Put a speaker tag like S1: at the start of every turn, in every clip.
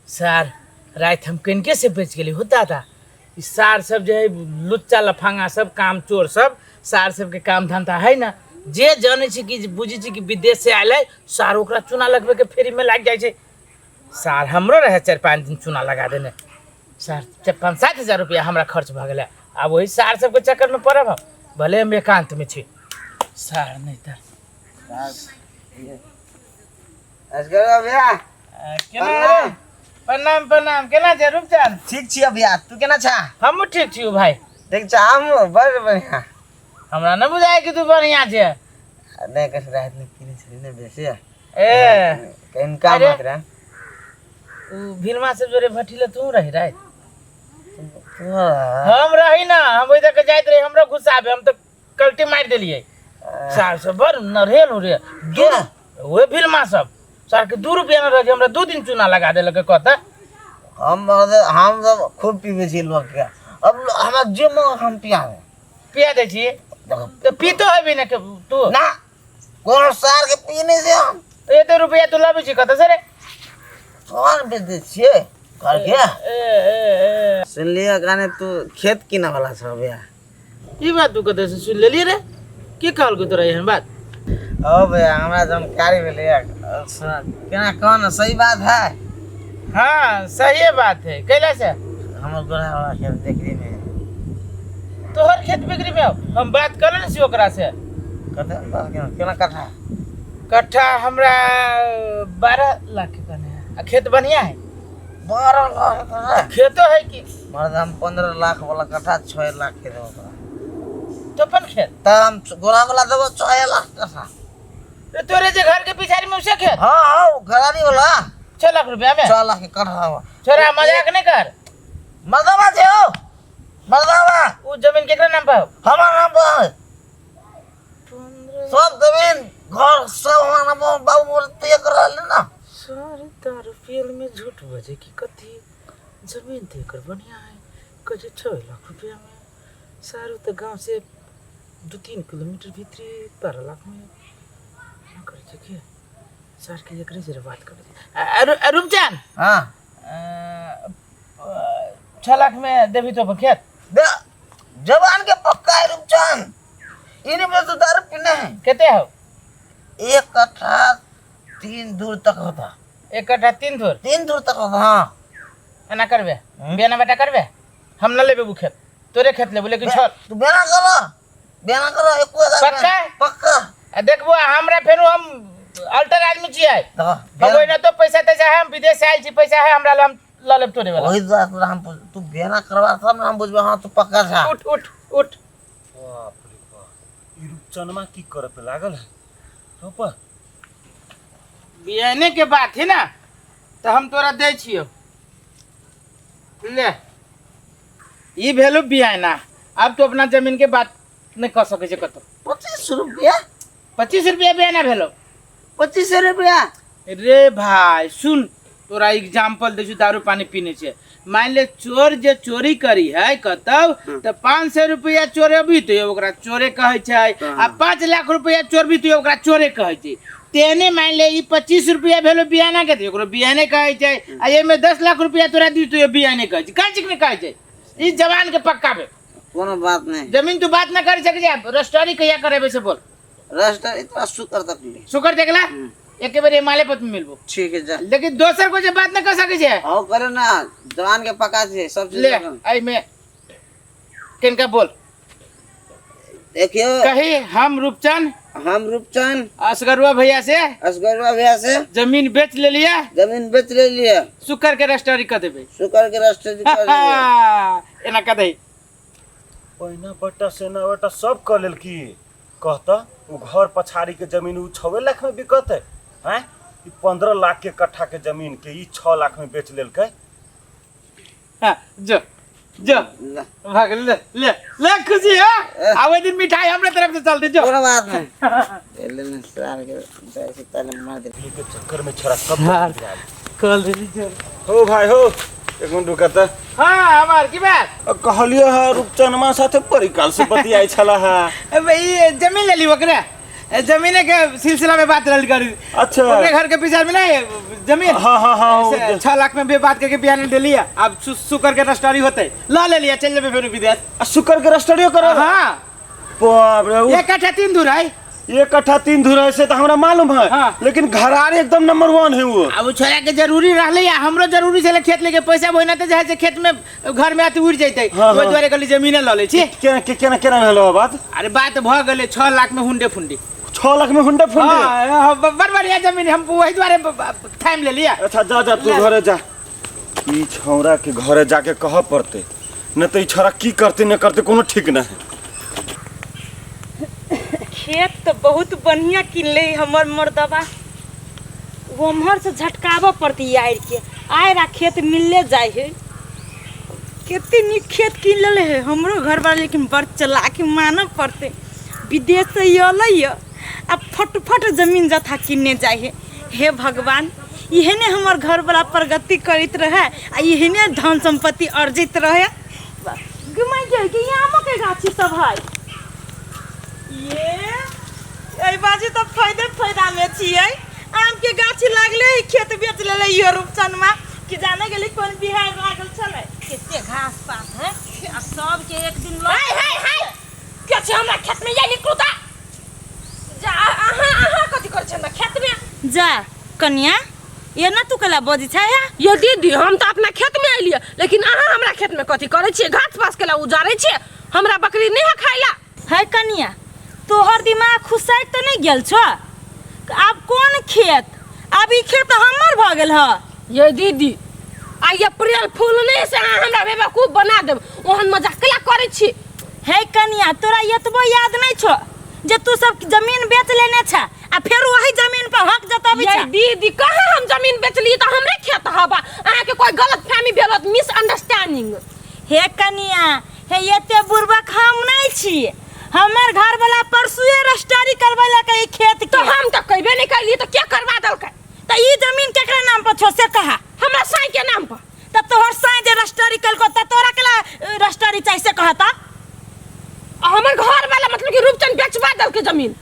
S1: सार राति हम कनिके से बचि गेली हो दादा। ई सार सब जे है लुच्चा लफांगा सब काम चोर सब सार सबके काम धंधा है ना, जे जानै छै कि बुझै छै कि विदेश से आयल है सार ओकरा चूना लगबैके फेरीमे लागि जाइ छै। सार हमरो रहे 4-5 दिन चूना लगा देने, सार 5-7 हजार रुपया हमरा खर्च भऽ गेलै। आब ओही सार सबके चक्करमे पड़ब हम, भले हम एकान्तमे छी सार नहि तऽ।
S2: असगर भैया
S1: केना रे? प्रणाम प्रणाम। केना छै रूपचंद?
S2: ठीक छियै भैया, तू केना छा?
S1: हमहूँ ठीक छियौ भाई।
S2: ठीक छा? हम बड़ बढ़िया।
S1: हमरा नहि बुझाय कि तू बढ़िया छै।
S2: नहि कस रात में पीने छली ने बेसी।
S1: ए
S2: कहीं काम
S1: अरे।
S2: होत रहे।
S1: उ भीलमा से जोरे भटिले तू रही रात?
S2: तू हाँ।
S1: हम रही ना, हम ओहि दके जाइत रही, हमरो गुस्सा आबे, हम तऽ कल्टी मारि देलियै। सार सब बड़ नरहेल हो रे। दू ओहे भीलमा सब सार के 2 रुपया न रहे, हमरा 2 दिन चूना लगा देलक कहता।
S2: हम सब खूब पीबै छी लोग के, अब हमरा जे मन हम पियाबे।
S1: पिया दै छी तऽ पीतो हेबी ने तू?
S2: ना कोनो सार के पीने से हम।
S1: एते रुपया तू लाबै छी कतऽ से रे?
S2: कौन बेच दै छियै घर के।
S1: ए ए ए
S2: सुनलियै गाने तू खेत किने वाला छौ भैया।
S1: ई बात तू कतऽ से सुनि लेलियै रे? के कहलकौ तोरा एहन बात?
S2: ओ भैया हमरा जानकारी भेलै केना कह ना, सही बात है?
S1: हाँ सही बात है। कैला से?
S2: हमर गोरा वाला खेत बिक्री में।
S1: तोहर खेत बिक्री में हो? हम बात कर ने छी ओकरा से।
S2: कते केना कट्ठा?
S1: कट्ठा हमरा 12 लाख के कहने है। आ खेत बढ़िया है।
S2: 12 लाख कट्ठा?
S1: खेतो है कि?
S2: मर्द हम 15 लाख वाला कट्ठा 6 लाख के देबो तोरा।
S1: तो अपन खेत?
S2: त हम गोरा वाला देबो 6 लाख कट्ठा।
S1: रे तोरे जे घर के पिछाड़ी में उसे खेत?
S2: हाँ हाँ घरारी वाला।
S1: 6 लाख रुपया में?
S2: 6 लाख के कट्ठा हुआ।
S1: छोरा मजाक नहीं कर।
S2: मर्दावा जे हो मर्दावा।
S1: उ जमीन केकरा नाम पर हो?
S2: हमार नाम पर। सब जमीन घर सब हमार नाम पर, बाबू मोर तय कर रहल ना।
S1: सारे तार फेल में झूठ बजे की कथी? जमीन तो एकर बढ़िया है, कहे 6 लाख रुपया में। सारू तो गांव से 2-3 किलोमीटर भीतरी 12 लाख में ना करे छै के? सार के एकरे से बात करे। रूपचंद।
S2: हाँ।
S1: 6 लाख में देबी तो अपन खेत?
S2: दे जवान के पक्का है रूपचंद, इन्हीं में तो दारू पीने है।
S1: कते हो?
S2: 1 कट्ठा 3 दूर तक होता।
S1: 1 कट्ठा 3 धूर?
S2: 3 दूर तक होता। हाँ।
S1: एना करबे बेना बेटा करबे, हम न लेबे खेत, तोरे खेत लेबो लेकिन छोड़।
S2: तू बेना करो, बेना करो एको हजार में।
S1: पक्का?
S2: पक्का।
S1: आ देखबो हमरा फेरो हम अल्टर आदमी छियै।
S2: देखो,
S1: हम ओहिना तो पैसा तैसा है, हम विदेश से आयल छी, पैसा है हमरा, हम ल लेब तोरे वाला।
S2: वही बात तोरा हम तू बेना करबा तब ना हम बुझबे। हाँ तू पक्का छा।
S1: उठ उठ उठ।
S3: बाप रे बाप, ई रूपचनमा की करे पे लागल है रोपा?
S1: बियाने के बात है ना तो हम तोरा दै छियो, ले ई भेलो बियाना। अब तो अपना जमीन के बात नहीं कर सके छै कतौ।
S2: 25 रुपया?
S1: 25 रुपया बियाना भेलो।
S2: 25 रुपया?
S1: रे भाई सुन, तोरा एग्जाम्पल दै छी, दारू पानी पीने छै, मान ले चोर जे चोरी करी है कतौ तो 500 रुपया चोरेबी तो ओकरा चोरे कहै छै, आ 5 लाख रुपया चोरबी तो ओकरा चोरे कहै छै। तेहने मान ले ई 25 रुपया भेलो बियाना के, तो ओकरो बियाने कहै छै, आ एहिमे 10 लाख रुपया तोरा दी तो बियाने कहै छै। काहे चीज के कहै छै? ई जवान के पक्का भेल।
S2: कोनो बात नहीं।
S1: जमीन तू बात न कर सकै छै। रजिस्ट्री कहिया करेबे से बोल?
S2: रजिस्ट्री तोरा शुक्र तक ले।
S1: शुक्र देखला एक बेर हिमालय पर मिलबो।
S2: ठीक है जा।
S1: लेकिन दोसर को जे बात न कर सकै छै।
S2: हां करे ना, जवान के पक्का छै सब चीज।
S1: ले एहि में किनका बोल?
S2: देखियो
S1: कही हम रूपचंद,
S2: हम रूपचंद
S1: असगरुआ भैया से,
S2: असगरुआ भैया से
S1: जमीन बेच ले लिया,
S2: जमीन बेच ले लिया,
S1: शुक्र के रजिस्ट्री कर देबे।
S2: शुक्र के रजिस्ट्री कर देबे।
S1: एना कर दे।
S3: पहिना बट्टा सेना बट्टा सब कर लेलकी। कहता उ घर पछाड़ी के जमीन उ 6 लाख में बिकत है, हैं? ई 15 लाख के कट्ठा के जमीन के ई 6 लाख में बेच लेलकै।
S1: हाँ, जो जो भाग ले ले ले खुशी है। आवे दिन मिठाई हमरा तरफ से चलते जो।
S2: कोनो बात नहीं, ले ले सार के जाय से पहले मार दे।
S3: के चक्कर में छोरा सब
S1: यार। कल दे चल।
S3: हो भाई हो, एक मिनट रुका त।
S1: हाँ हमार की बात?
S3: कहलियो है रूपचनमा साथे परिकाल से बतियाई छला है।
S1: अबे ई जमीन ले ली ओकरा जमीने के सिलसिला में बात रहल करू।
S3: अच्छा।
S1: ओकरे घर के पीछे में नहीं जमीन।
S3: हाँ हाँ हाँ
S1: से 6 लाख में भी बात करके बियान ले लिया। अब शुक्र के रजिस्ट्री होते ला ले लिया, चल जेबे फेर विदेश।
S3: आ, शुक्र के रजिस्ट्रियो करो?
S1: हाँ।
S3: बाप रे,
S1: एक कट्ठा तीन धुर है।
S3: एक कट्ठा तीन धुर है से तो हमरा मालूम है।
S1: हाँ।
S3: लेकिन घरार एकदम नंबर वन है वो।
S1: अब छोरा के जरूरी रहले या हमरो जरूरी छले खेत लेके, पैसा बोइना ते जे है से खेत में घर में आती उड़ जैते।
S3: हाँ,
S1: ओहि
S3: हाँ।
S1: दुआरे कहली जमीन ल लै छी।
S3: केना केना केना भेलो बात?
S1: अरे बात भऽ गेलै 6 लाख में हुंडे फुंडी।
S3: 6 लाख में हुंडा फुंडे?
S1: हाँ, हाँ, बड़ बढ़िया जमीन, हम वही दुआरे थाम ले लिया।
S3: अच्छा, जा जा, तू घरे जा। ई छौरा के घरे जाके कह पड़ते, न तो ई छौरा की करते न करते कोनो ठीक न है।
S4: खेत तऽ बहुत बढ़िया किनले हमर मर्दबा। ओम्हर से झटकाबऽ पड़तै आड़ि के, आड़ि आ खेत मिलले जाइ है। कते नीक खेत कीन लेले है हमरो घरवाला, लेकिन बड़ चलाकी मानऽ पड़तै। विदेश से अयलै यऽ आ फटफट जमीन जथा किनने जाइ है। हे भगवान, एहने हमर घरवाला प्रगति करैत रहै आ एहने धन सम्पत्ति अर्जित रहै। गै गे, गे, आमके गाछी सब है। ये एहि बाजी तऽ फायदे फायदामे छियै। आमके गाछी लागले है, खेत बेच लेले इहो रूपचनमा कि जाने गेली कोन बिहार लागल छलै।
S5: कते घास पात है आ सबके एक दिन लऽ
S4: हाय हाय हाय,
S5: के छै हमरा खेत में? या निकलू ता जा। अहाँ अहाँ कथी करै छै हमरा खेत में?
S4: जा कनिया, ये ना तू कला बजै छै है?
S5: ये दीदी, हम तऽ अपना खेत में अयलियै, लेकिन अहाँ हमरा खेत में कथी करै छियै? घास पास के ला उजारै छियै? हमरा बकरी नहि है खाइ ला।
S4: है कनिया, तोहर दिमाग खुसैक तऽ नहि गेल छौ? आब कोन खेत? आब ई खेत हमर भऽ गेल ह।
S5: ये दीदी, आइ अप्रैल फूल नहि से अहाँ हमरा बेवकूफ बना देब। ओहन मजाक केला करै छी?
S4: हे कनिया, तोरा एतबो याद नहि छौ जे तू सब जमीन बेच लेने छ आ फेर वही जमीन पर हक जताबै
S5: ये
S4: छ?
S5: दीदी, कहाँ हम जमीन बेचली? तऽ हमरे खेत हवा। अहाँके कोई गलत फहमी भेल होत, मिसअंडरस्टैंडिंग।
S4: हे कनिया, हे एते बुड़बक हम नहि छी। हमर घर वाला परसुए रजिस्ट्री करबेलक ई खेत
S5: तो
S4: के।
S5: हम तऽ कहबे नहि कैलियै, तऽ के करवा देलकै?
S4: तऽ ई जमीन केकरा नाम पर छौ से कहा।
S5: हमरा साई के नाम पर।
S4: तऽ तोहर साई जे रजिस्ट्री केलको तऽ तोरा केला रजिस्ट्री चाही से कहता।
S5: आ हमर घर वाला, मतलब कि रूपचंद बेचवा देलकै जमीन।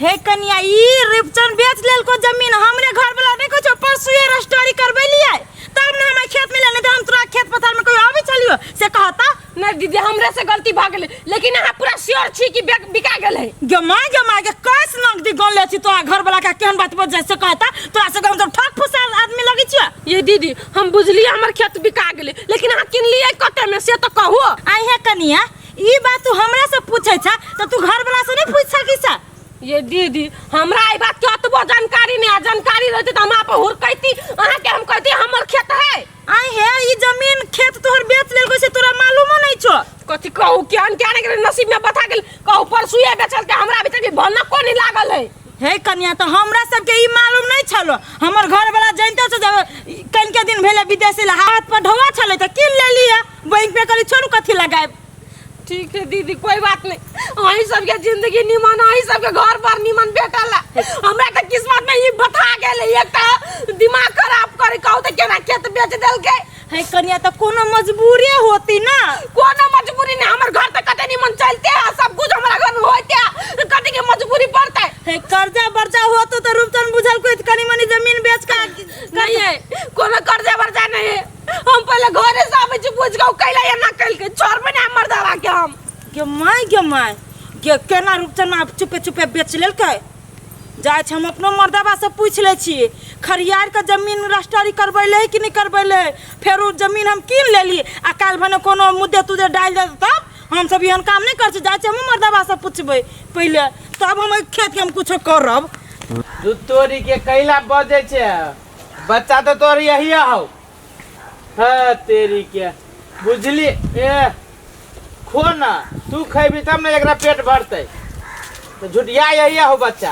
S4: हे कनिया, ई रूपचंद बेच लेलको जमीन। हमरे घर वाला नहि कहै छौ, परसुए रजिस्ट्री करबेलियै तब ने हमरा खेत मिलल, नहि तऽ हम तोरा खेत पथार में कोई आबै छलियो से कहता।
S5: नहि दीदी, हमरे से गलती भऽ गेलै, लेकिन अहाँ पूरा श्योर छी कि बिका गेल है?
S4: गे माय, गे माय गे, कैस नगदी गन ले छी तोरा घर वाला के? केहन बात बज से कहता। तोरा से हम सब ठक फुसा आदमी लगै छियो?
S5: ये दीदी, हम बुझलियै हमर खेत बिका गेलै, लेकिन अहाँ किनलियै कते में से तऽ कहू।
S4: आइ हे कनिया, ई बात तू हमरा से पूछै छ तऽ तू घर वाला से नहीं पूछ सकी छ?
S5: ये दीदी, हमरा ई बात के अतबो जानकारी नहीं आ। जानकारी रहते तऽ हम आप हुरकैती अहाँके, हम कहती हमर खेत है।
S4: आइ हे, ई जमीन खेत तोहर बेच लेलको से तोरा मालूमो नहीं छो?
S5: कथी कहू, केहन केहन के नसीब में बता गेल। कहू, परसुए बेचल के हमरा भीतर भी भनक को नहीं लागल है।
S4: हे कनिया, तऽ हमरा सबके ई मालूम नहीं छलो। हमर घर वाला जानते छो, जब कनिके दिन भेले विदेशी ला हाथ पर ढोआ छलै तऽ कीन लेलियै बैंक पे। कहली छोड़ू, कथी लगायब।
S5: ठीक है दीदी, कोई बात नहीं। अहीं सबके जिंदगी निमन, अहीं सबके घर पर निमन भेटल है। हमरा तऽ किस्मत में ई बता गेल। एक तऽ दिमाग खराब करे। कहू तऽ केना खेत बेच देलकै?
S4: हे कनिया, तऽ कोनो मजबूरी होती ना।
S5: कोनो मजबूरी नहीं। हमर घर तऽ कते निमन चलते है, सब कुछ हमरा घर में होते है, कते के मजबूरी पड़ते?
S4: हे, कर्जा बर्जा होतो तऽ रूपचंद बुझल कोई कनी मनी जमीन बेच के।
S5: नहीं है, कोनो कर्जा वर्जा नहीं है। हम पहले घरे से आबै छी, पूछ के कैला या ना कैलकै। छोड़बै ना हमर दवा के हम।
S4: गे माय, गे माय गे, केना रूपचंद आब चुपे चुपे बेच लेलकै? जाइ छी, हम अपनो मर्दबा से पूछि लै छी, खरियार के जमीन रजिस्ट्री करबैले कि नहि करबैले। फेर ओ जमीन हम कीन लेली आ काल्हि भने कोनो मुद्दे तुद्दे डालि देत, तब हमसब एहन काम नहि करै छी। जाइ छी, हमहूँ मर्दबा से पुछबै पहिले, तब हम एहि खेतके हम कुछो करब।
S1: दूध तोरी के कैला बजै छै? बच्चा तऽ तोर यही हौ। हाँ तेरी के, बुझली? ए खो ना, तू खैबी तब ने एकरा पेट भरतै। तऽ झुटिया यही हो बच्चा,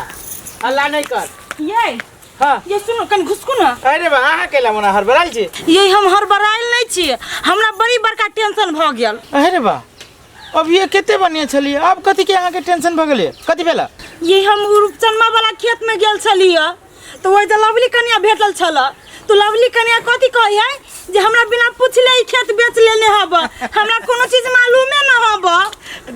S1: हल्ला नहीं कर।
S4: ये
S1: हाँ।
S4: ये सुनू, कनि घुसकू ना।
S1: अरे बा, अहाँ कैला मना हड़बड़ायल छी?
S4: ये हम हड़बड़ायल नहि छी, हमरा बड़ी बड़का टेंशन भऽ गेल।
S1: अरे बा, अब ये कते बढ़िया छलियै, अब कथी के अहाँके टेंशन भऽ गेलै? कथी भेला?
S4: ये हम रूपचनमा वाला खेत में गेल छलियै तऽ ओहि तऽ लवली कनिया भेटल छल। तो लवली कनिया कथी कहै है जे हमरा बिना पुछले ई खेत बेच लेने हब, हमरा कोनो चीज मालूमे न हब।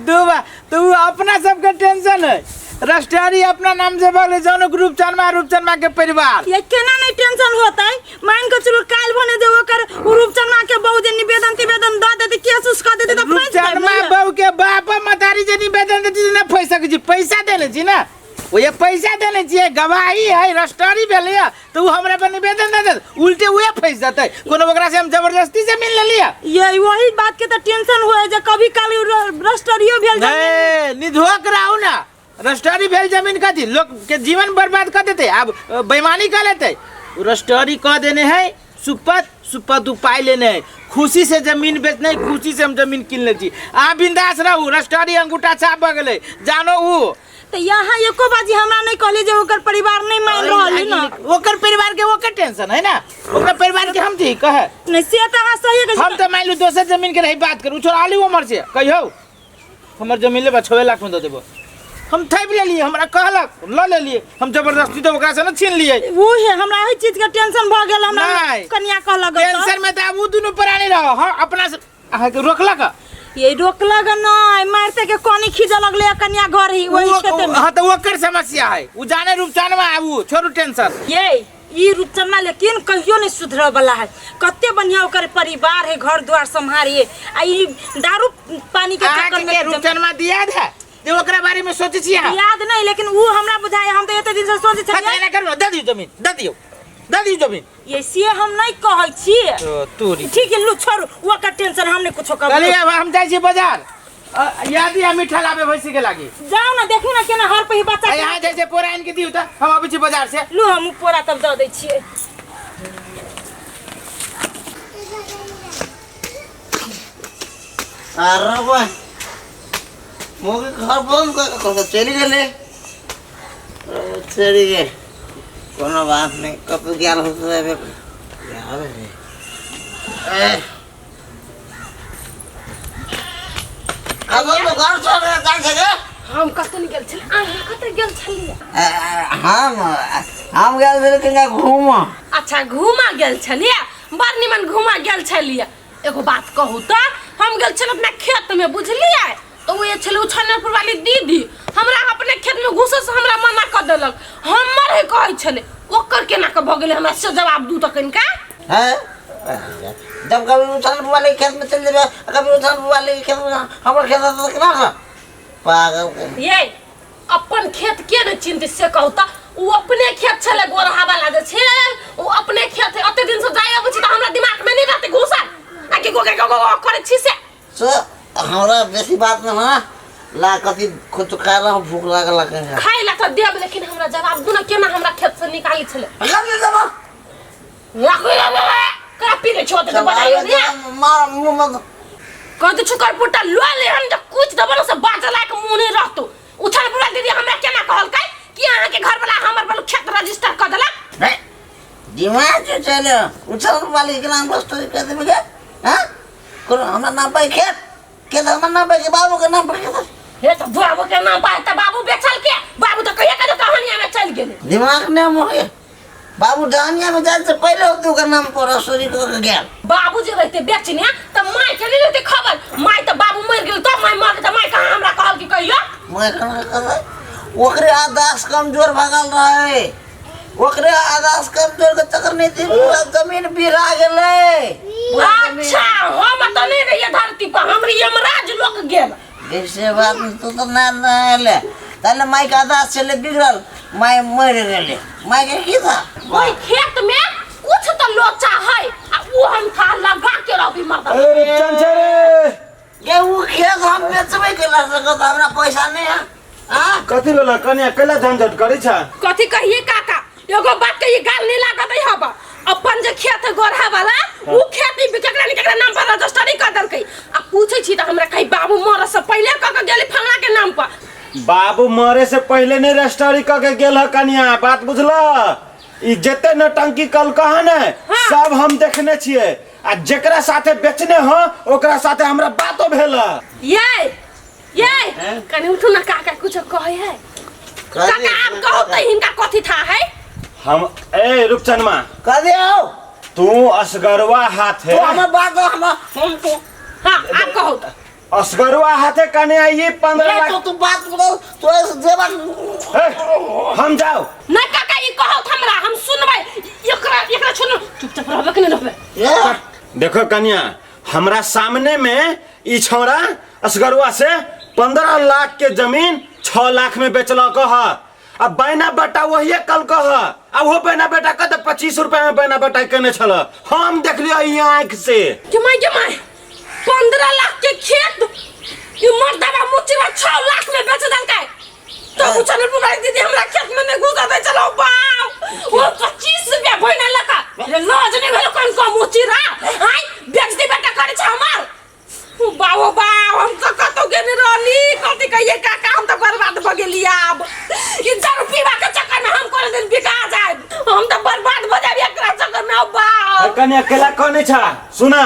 S1: दूबा तो उ अपना सबके टेंशन है। रजिस्ट्री अपना नाम से भले जानो रूपचनमा, रूपचनमा के परिवार।
S4: ये केना नहीं टेंशन होता है? मान के चलू काल भने जे ओकर उ रूपचनमा के बहू जे निवेदन तिवेदन द देते, केस उस कर देते त फंस जाए।
S1: रूपचनमा बहू के बाप मतारी जे निवेदन देती ना फंस सकै छी, पैसा देले छी ना, वो ये पैसा देले छियै, गवाही है, रजिस्ट्री भेलै है, तो उ हमरा पर निवेदन दे देत, उल्टे उहे फंस जेतै। कोनो ओकरा से हम जबरदस्ती जमीन लेलियै।
S4: ये वही बात के त टेंशन होय जे कभी काल रजिस्ट्रियो भेल जमीन।
S1: नहीं, निधोक रहू ना, रजिस्ट्री भेल जमीन कथी लोग के जीवन बर्बाद कर देते, अब बेईमानी कर लेते। रजिस्ट्री कह देने है सुपत, सुपत उपाय लेने है, खुशी से जमीन बेचने, खुशी से हम जमीन किन ले छी। अहाँ बिंदास रहू, रजिस्ट्री अंगूठा छाप भऽ गेलै, जानो उ।
S4: त यहाँ एको बाजी हमरा नहीं कहले जे ओकर परिवार नहीं मान रहल है ना।
S1: ओकर परिवार के ओकर टेंशन है ना, ओकर परिवार के हम ठीक कहे
S4: नहीं, से त अहाँ सही कहै छी।
S1: हम त मान लू दोसर जमीन के रही बात करू, छोड़ आली उमर से कहियौ हमर जमीन लेबा 6 लाख में दऽ देबो, हम थैप लेलियै, हमरा कहलक हम लऽ लेलियै, हम जबरदस्ती तऽ ओकरा से न छीन लियै।
S4: वो है हमरा एहि चीज के टेंशन भऽ गेल, हमरा
S1: नहीं।
S4: कनिया कहलक तऽ।
S1: टेंशन में तऽ आब उ दुनू प्राणी रहो, हाँ अपना से अहाँके रोकलक।
S4: ये रोकलक नहीं, मारते के कोनी खींचे लगले कनिया घर ही वही खेते में।
S1: हाँ तो ओकर समस्या है, उ जाने रूपचनमा आबू, छोड़ू टेंशन।
S4: ये ई रूपचनमा लेकिन कहियो नहीं सुधरे वाला है, कते बढ़िया ओकर परिवार है, घर द्वार सम्हारिए, आ ई दारू पानी के चक्कर में
S1: अहाँके रूपचनमा दियाद है जे ओकरा बारे में सोचै छी अहाँ?
S4: याद नहीं, लेकिन उ हमरा बुझाय, हम तऽ एते दिन से सोचै
S1: हाँ,
S4: छलियै।
S1: एना करू ना, दऽ दियौ जमीन, दऽ दियौ, दऽ दियौ जमीन।
S4: ये से हम नहीं कहै छी।
S1: तो तोरी।
S4: ठीक है, लू छोड़ू, ओकर टेंशन हम नहीं कुछो कहबै।
S1: कहलियै अब हम जाइ छी बाजार, याद या मीठा लाबे भैंसी के लागी।
S4: जाओ ना, देखू ना केना हर पे बच्चा
S1: आ, यहाँ जाइ छै पोरा आनि के दियौ तऽ हम अबै छी बाजार से।
S4: लू हम पोरा तब दऽ दै छियै।
S2: अरे वाह, मोके घर बंद कर के कतऽ चलि गेलै, चलि गेल, कोनो बात नहि, कतऽ गेल होतै एबे आबै रे। अब हम घर छोड़ के जाइ छै गे।
S5: हम कतऽ नहि गेल छलियै, अहाँ कतऽ गेल छलियै?
S2: हम गेल छलियै कनिका घूमऽ।
S5: अच्छा घूमऽ गेल छलियै, बड़ निमन घूमऽ गेल छलियै। एगो बात कहू तऽ, हम गेल छलियै अपना खेत में बुझलियै, तऽ ओ जे छलै उछलनपुर वाली दीदी हमरा अपने खेत में घुसऽ से हमरा मना कऽ देलक, हमर हे कहै छलै, ओकर केना कऽ भऽ गेलै हमरा से जवाब दू तऽ कनिका।
S2: हैं? जब कभी उछलनपुर वाले के खेत में चल जेबै, कभी उछलनपुर वाले के खेत में, हमर खेत में तऽ केना खा? पागल के।
S5: ये अपन खेत के ने चिन्हतै से कहू तऽ, ओ अपने खेत छलै गोरहा वाला जे छै ओ अपने खेत है, एते दिन से जाय अबै छी तऽ हमरा दिमाग में नहि रहतै घुसल, आ कि गोगे गोगे गोगे करै छी से।
S2: से हमरा बेसी बात नहि ना, ला कथी कुछ खा रहा हूँ, भूख लागल है।
S5: खाइ ला तऽ देब, लेकिन हमरा जवाब दू ना केना हमरा खेत से निकालै छलै।
S2: लग जवाब।
S5: लाखो करा पी ले छो तऽ बताइयो ने।
S2: मार मुंह मत।
S5: कह दे छुकर पुटा लो ले, हम जे कुछ देबो से बाजऽ लायक मुंह नहि रहतो। उछल बुला दीदी हमरा केना कहलकै कि अहाँ के घर वाला हमर वाला खेत रजिस्टर कऽ देलक।
S2: नहीं, दिमाग जो चले उछल वाली के नाम रजिस्टर कर देबे के? हाँ? कोनो हमरा नाम पर खेत, खेत हमरा नाम पर के बाबू के नाम पर खेत।
S5: हे तऽ बाबू के नाम पर तऽ बाबू बेचल के, बाबू तऽ कहिया के कहानिया में चलि गेलै।
S2: दिमाग नहि मोहे, बाबू डहनिया में जाए से पहले होते ओकर नाम पर रसोई कऽ के गेल।
S5: बाबू जे रहते बेचने तऽ माय के नहि रहते खबर, माय तऽ बाबू मरि गेल तऽ माय मर गेल तऽ माय कहाँ हमरा कहल कि कहियो।
S2: माय कहाँ कहलै? ओकरे आदास कमजोर भगल रहे, ओकरे आदास कमजोर के चक्कर नहीं थी, पूरा जमीन बिरा गेलै।
S5: अच्छा हम तऽ नहि रहियै धरती पर, हमर यमराज लोक गेल।
S2: जैसे बात तू तो ना ना ले, तहने माय के आदास छलै बिगड़ल, माय मरि गेलै, माय के की था?
S5: ओहि खेत में कुछ तऽ लोचा है आ उ हम था लगा के रहबी मर्दा।
S3: अरे रूपचंद छै रे।
S2: गे उ खेत हम बेचबै केला सकत, हमरा पैसा नहीं है। हाँ?
S3: कथी भेल कनिया कैला झंझट करै छ?
S5: कथी कहिए काका, एगो बात कहिए गाल नहीं लागत है हबा, अपन जे खेत है गोरहा वाला उ खेत ही केकरा ने केकरा नाम पर रजिस्ट्री कर देलकै। आ पूछै छी तऽ हमरा कही बाबू मरे से पहिले कऽ के गेलै फलना के नाम पर।
S3: बाबू मरे से पहिले नहीं रजिस्ट्री कऽ के गेल ह कनिया, बात बुझल? ई जते नौटंकी कल कहा ने सब हम देखने छियै, आ जेकरा साथे बेचने ह ओकरा साथे हमरा बातो भेल ह।
S5: ये ये कनी उठू ना काका, कुछ कहै है काका? आप कहू तऽ हिनका कथी था है?
S3: हम ए रूपचनमा
S2: कह दियो
S3: तू असगरवा हाथ है।
S2: तू हमर बात हम तो
S5: हाँ आप कहू तऽ।
S3: असगरुआ हाथे कने आई 15
S2: ए,
S3: लाख।
S2: तो तू बात बोल तो ऐसे जेबा।
S3: ए, हम जाओ।
S5: नहीं काका, ई कहत हमरा हम सुनबै। एकरा एकरा छोड़, चुपचाप रहबे कि नहीं रहबे?
S2: ए,
S3: देखो कन्या, हमरा सामने में ई छौड़ा असगरुआ से 15 लाख के जमीन 6 लाख में बेचलक ह। आ बैना बेटा वही कल कह, आ वो बैना बेटा कत 25 रुपया में बैना बेटा केने छल, हम देखलियो ई आंख से।
S5: जमाई जमाई, 15 लाख के खेत ई मर्दबा मुचिरा 6 लाख में बेच देलकै। तो उछल पुराई दीदी हमरा खेत में नहीं घुसा दे चलो बाप। वो 25 रुपया भइना लका रे, लाज नहीं भेलो कौन को मुचिरा हाय बेच दी बेटा करे छ हमार। बाबो बाब, हम तो कतौ गेने रहली, कथी कहिए काका, हम तो बर्बाद भ गेली। आब ई दारू पीबा के चक्कर में हम कोनो दिन बिका जाएब, हम तो बर्बाद भ जाएब एकरा चक्कर में। अब बाप
S3: कन्या अकेला कौन छा? सुना,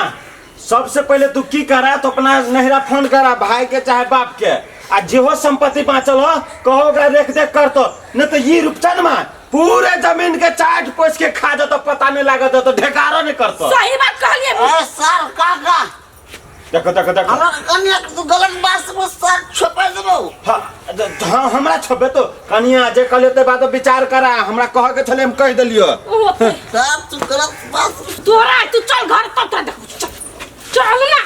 S3: सबसे पहले तू की करा तो अपना नहिरा फोन करा भाई के चाहे बाप के, आ जेहो संपत्ति बाँचल हो कहो ओकरा रेख देख कर, तो न तो ये रूपचंद मा पूरे जमीन के चाट पोस के खा जतो, पता नहीं लागत तो ढेकारो नहीं करतो।
S5: सही बात कहलिए।
S2: ए सर काका,
S3: देखो देखो देखो,
S2: हमरा कन्या के तू गलत बात से सर छुपा देबो।
S3: हाँ हाँ, हमरा छबे तो कनिया जे कहलियो ते बात विचार करा, हमरा कह के छले हम कह देलियो।
S2: सर तू गलत बात
S5: तोरा तू चल घर तब तोरा देखो, चल चल ना।